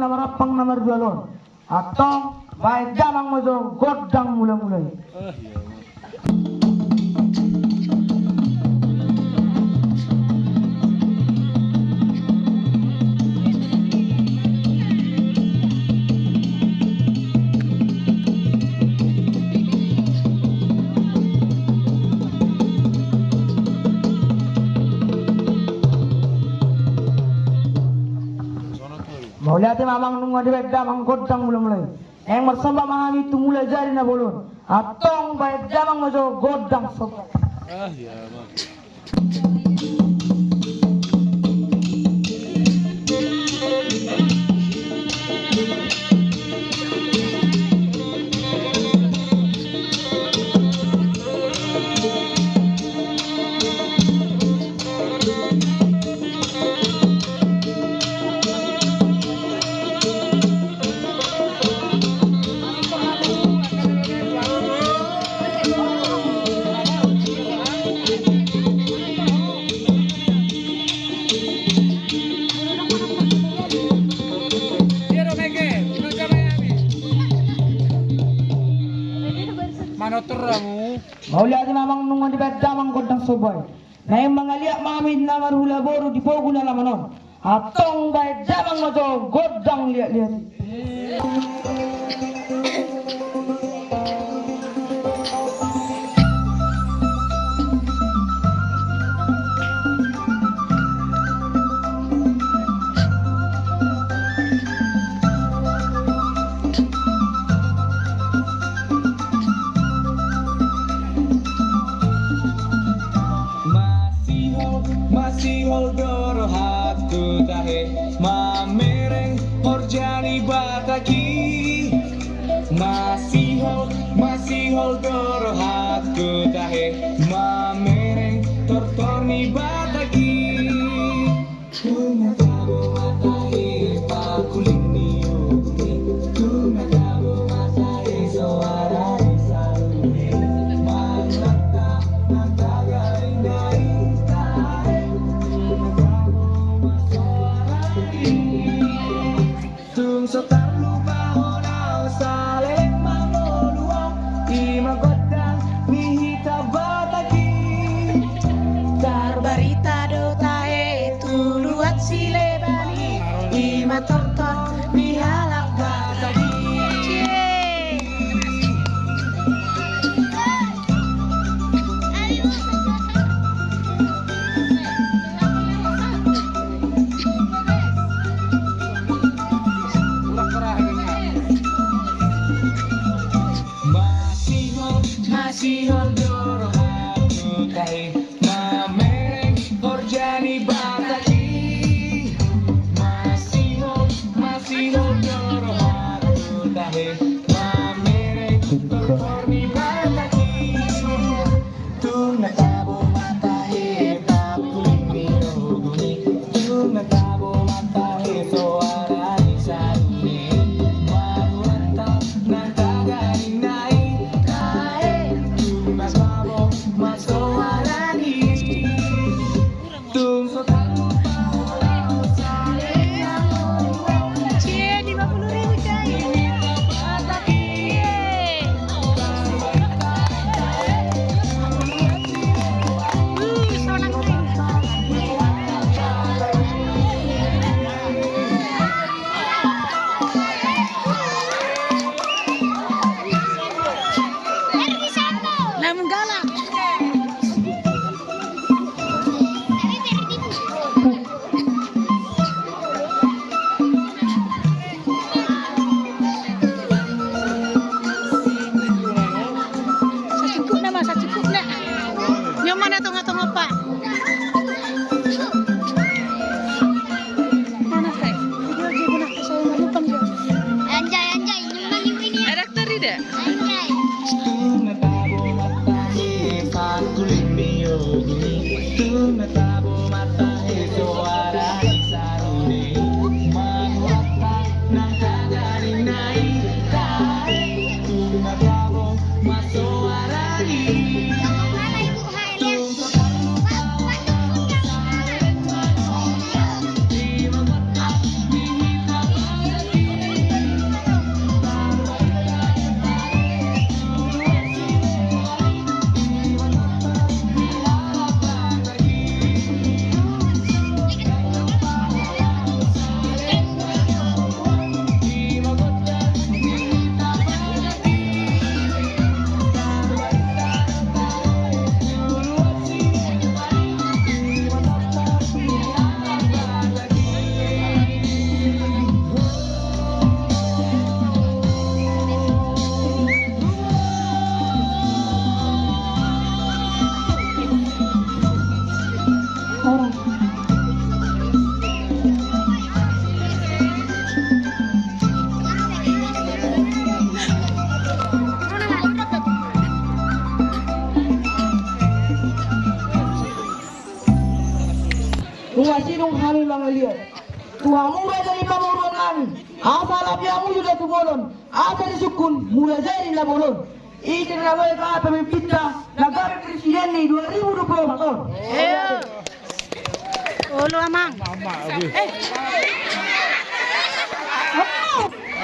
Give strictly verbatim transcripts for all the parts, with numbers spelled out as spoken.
Marampang na mardual on. Antong baen damang ma jo gondang mulamula i. Mauliate ma amang, nunga dibaen damang gondang mulamula i. Naeng marsomba ma hami tu Mulajadi Na Bolon. Antong baen damang ma jo gondang somba. Mauliate ma amang, nunga dibaen damang gondang somba i. Naeng mangaliat ma hami na marhula boru di pogu ni alaman on. Antong baen damang ma jo gondang liatliat i. Masihol, masihol do rohangku tahe, mamereng horja ni Batak i. Masihol, masihol do rohangku tahe, mamereng tortor ni Batak i. Tung na tabo ma tahe pakuling ni ogung i, tung na tabo ma tahe soara ni saluhut i, marmata na taga inda i tahe, tung na tabo ma soara i. Tung so tarlupa hona saleleng mangolu on, i ma gondang ni hita Batak i. Tarbarita do tahe tu luat Sileban i, i ma tortor ni halak Batak i. Masihol, masihol do rohangku tahe, mamereng horja ni Batak i. Masihol, masihol do rohangku tahe, mamereng tortor ni Batak i. Tung na tabo ma tahe pakuling ni ogung i, tung na tabo ma tahe soara ni saluhut i, marmata na taga inda i tahe, tung na tabo ma soara ni. Tung so tarlupa hona saleleng mangolu on. Cie, lima puluh ribu, coy. Tuhan mangaliat tu hamu raja ni pamoruon nami, asa alap i hamu jo da tu bolon, asa disungkun mula jadi na bolon. Ise na gabe pemimpinta na gabe presiden ni dua ribu dua puluh empat on. Olo amang.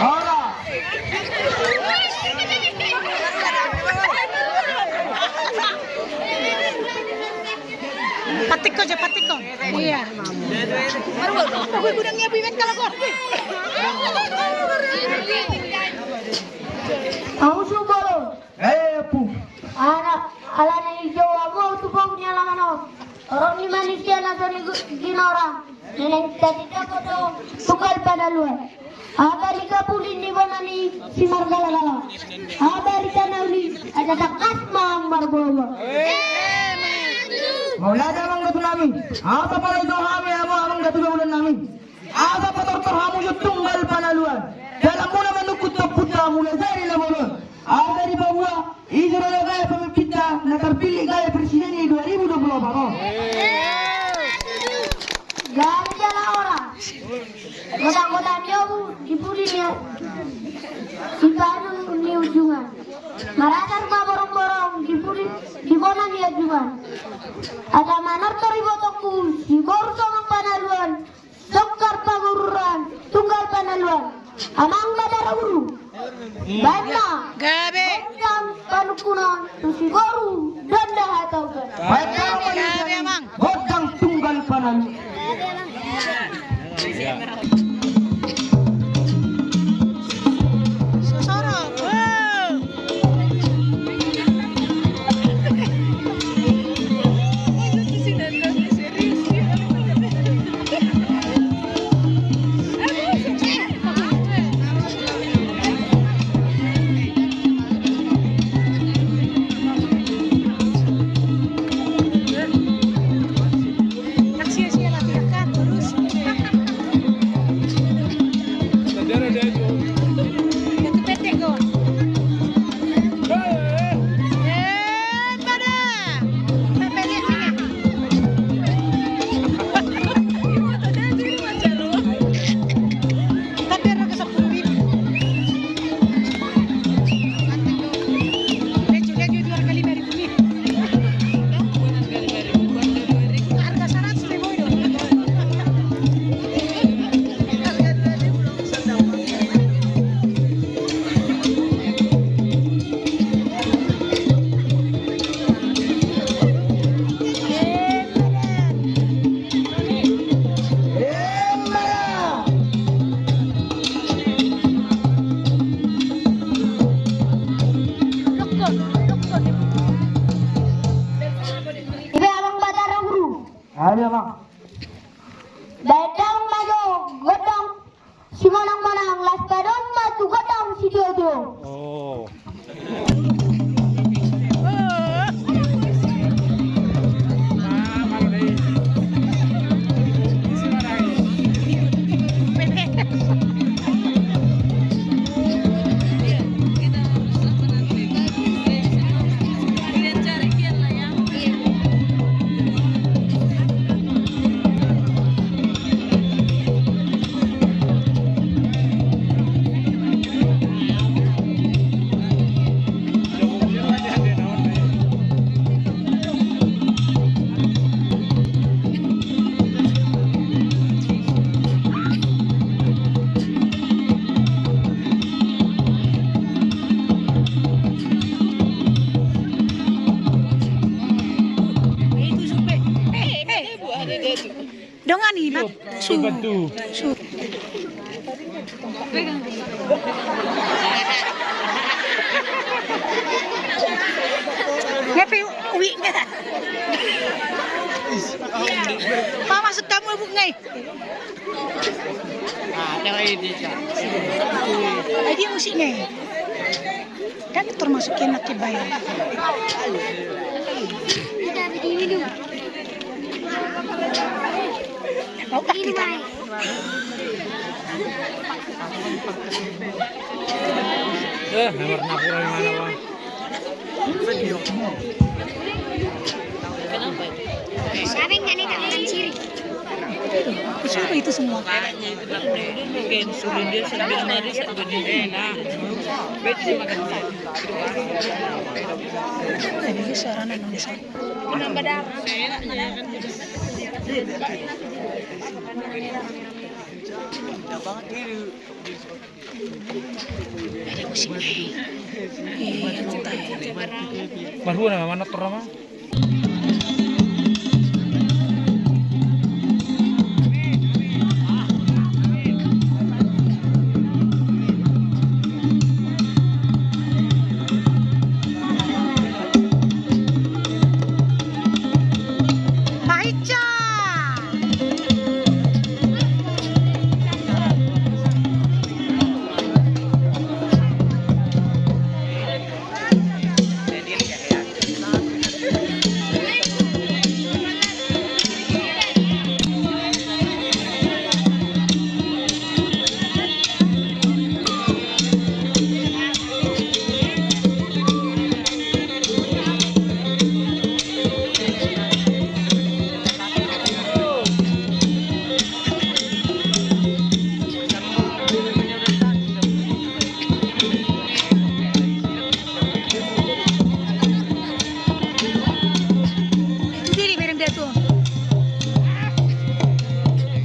Ora. Patik ko jo, patik ko. Iya. Aduh, gudangnya biwet kalau gor. Au sumbolo. Eh, pu. Anak alana i jo ago tu poguni alaman on. Orang ni manusia na soni gu-, ginora. Neneng tadi dapat do tunggal panaluan. Abari kapuli ni bona ni si margala-gala. Abari tanauli ada takas mang marbobo. Mau lada mang datu nami. Apa pala itu hami ama amang datu gaulan nami. Asa patortor hamu jo tunggal panaluan. Dalan muna manungkun tongkun na mula jadi na bolon. Asa dipaboa, ise do na gabe pemimpinta na tarpilih gabe presiden ni dua ribu dua puluh empat on. Gabe jala ora. Godang-godang ni obu di pudi ni, di padu ni ujungan. Marasar ma borong-borong di pudi, di bona ni ujungan. Asa manortor ibotongku, si boru songon panaluan. Songkar pagururan, tunggal panaluan. Amang Batara Guru. Baen ma. Gabe. Gondang panungkunan tu si boru donda hata uga. Baen ma. Gabe amang. Gondang tunggal panaluan. Sosoro. Ibe amang Batara Guru. Ayo amang. Baen daong ma jo gondang simonang-monang, las padon ma tu gondang sitio-tio. Oh. Dongani ma. Su. Su. Ngape ui nga? Pamasuk hamu abuk ngai. Ai dia musik ngai. Kan termasuk enak dibayar. Kita bikin minum. Mau tak kita? Eh, nomor enam puluh lima lawan. Siapa yang jadi kanan kiri? Siapa itu semua? Ada juga suara Indonesia. Ada musiknya. Iya, entah ya. Baru nama mana tuh, Rama? Pahitsa.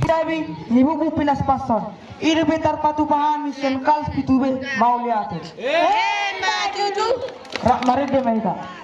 Tabi ni bubu pinaspason. I do be tarpatupa hami sian kalas pitu B, mauliate. Emma tutu. Rap marende ma hita.